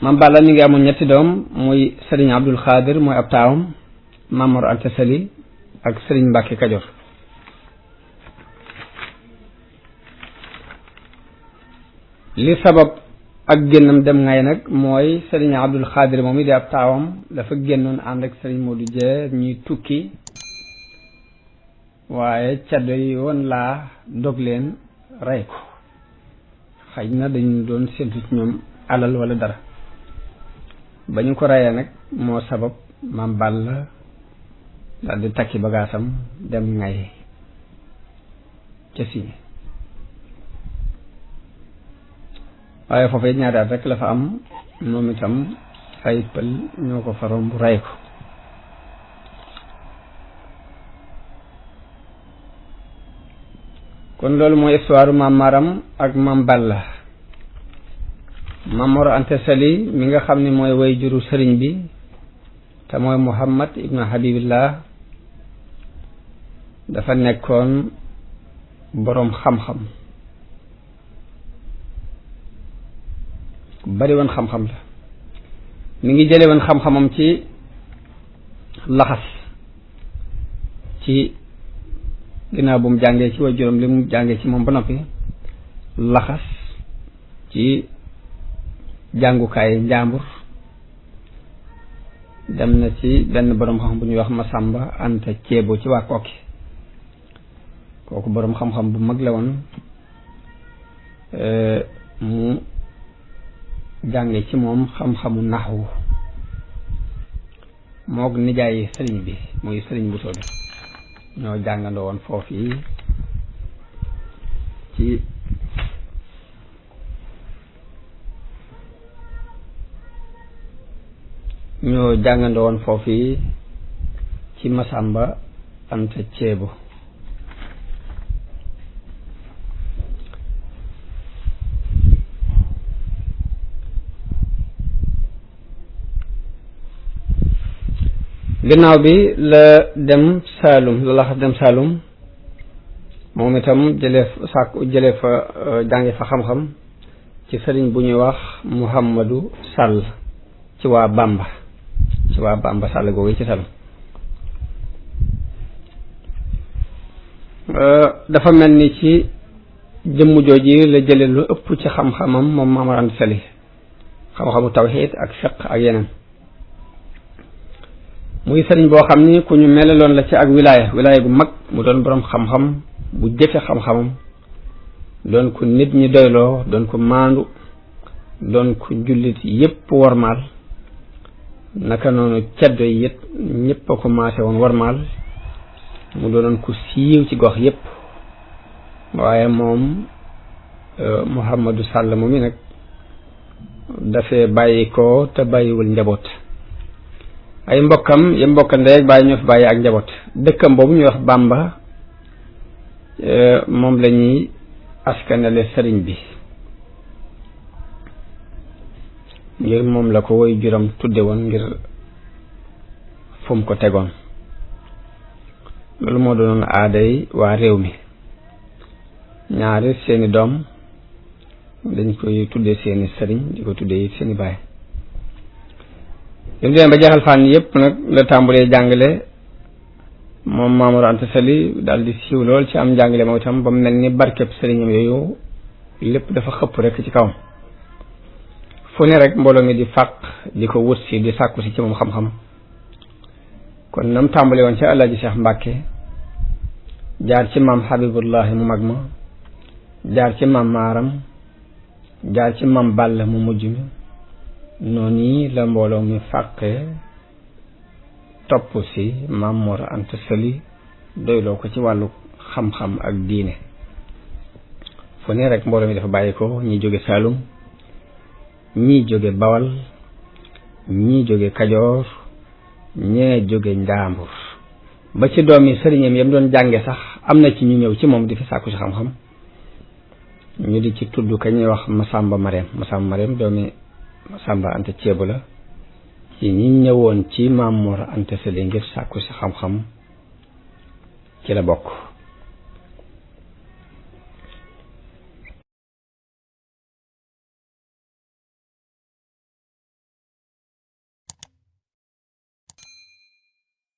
Maam Balla mi ngi amoon ñetti doom muy Serigne Abdul Xaadir mooy ab taawam, Maam Mor Anta Sali ak Serigne Mbacke Kajoor. li sabab ak génnam dem ngay nag mooy Serigne Abdul Xaadir moom it di ab taawam dafa génnoon ànd ak Serigne Modou Dieng ñuy tukki, waaye caddo yi woon laa dog leen rey ko. xëy na dañu doon séntu ci ñoom alal wala dara. ba ñu ko reyee nag moo sabab Maam Balla daal di takki bagaasam dem ngay ca Siin. waaye foofu it ñaari at rek la fa am, moom itam ay pël ñoo ko fa romb rey ko. kon loolu mooy histoire Maam Maram ak Maam Balla. Maam Mor Anta Sali mi nga xam ne mooy way juru sëriñ bi te mooy Muhammad ibnu Habibillah dafa nekkoon boroom xam-xam, bari woon xam-xam la. mi ngi jële woon xam-xamam ci laxas, ci ginnaaw bu mu jàngee ci way juróom li mu jàngee ci moom ba noppi laxas ci jàngukaay njàmbur, dem na ci benn boroom xam-xam bu ñuy wax Masamba Anta Ceebo ci waa Kokki. kooku boroom xam-xam bu mag la woon, mu jànge ci moom xam-xamu naxwu moog nijaay sëriñ bi muy sëriñ bu soobi ñoo jàngandoo woon foofu yi ci Masamba Anta Ceebo. ginnaaw bi la dem Saalum la laxas dem Saalum moom itam jëlee fa jànge fa xam-xam ci sëriñ bu ñuy wax Muhammadu Sall ci waa Bamba Sall googu ci Saalum. dafa mel ni ci jëmm jooji la jële lu ëpp ci xam-xamam moom Maam Mor Anta Sali, xam-xamu tawxiid ak fiq ak yeneen. muy sëriñ boo xam ni ku ñu melaloon la ci ak wilaaya gu mag, mu doon boroom xam-xam bu jëfe xam-xamam, doon ko nit ñi doyloo, doon ko maandu, doon ko jullit yépp warmaal, naka noonu ceddo yi it ñépp a ko maase woon warmaal. mu doonoon ku siiw ci gox yépp. waaye moom Muhammadu Sall moom mi nag dafee bàyyi ko te bàyyiwul njaboot. ay mbokkam ya mbokka ndey ak bàyyi ñoo fi bàyyi ak njaboot. dëkkam boobu ñuy wax Bamba moom la ñuy askanale sëriñ bi, ngir moom la ko woy juram tudde woon ngir fu mu ko tegoon. loolu moo doonoon aaday waa réew mi. ñaari seeni doom dañ koy tuddee seeni sëriñ di ko tuddee seeni baay. yém demee ba jeexal fànn yépp nag la tàmbulee jàngale moom Maam Mor Anta Sali daal di siiw lool ci am njàngale moom itam ba mu mel ni barkeb sëriñam yooyu lépp dafa xëpp rek ci kawam. fu ne rek mbooloo mi di fàq di ko wut si di sàkku si ci moom xam-xam. kon nam tàmbale woon ci Alaaji Cheikh Mbàkke jaar ci maam Habibullahi mu mag ma, jaar ci maam Maaram, jaar ci maam Balla mu mujj mi, noonu la mbooloo mi fàqee topp si Maam Mor Anta Sali doyloo ko ci wàllu xam-xam ak diine. fu ne rek mbooloo mi dafa bàyyi ko, ñii jóge Saalum, ñii jóge Bawal, ñii jóge Kajoor, ñee jóge Njàmbur, ba ci doom yi sëriñam yam doon jànge sax am na ci ñu ñëw ci moom di fi sàkku ci xam-xam. ñu di ci tudd ka ñuy wax Masamba Mareem doomi Masamba Anta Ceebo la, ci ñi ñëwoon ci Maam Mor Anta Sali ngir sàkku ci xam-xam ci la bokk.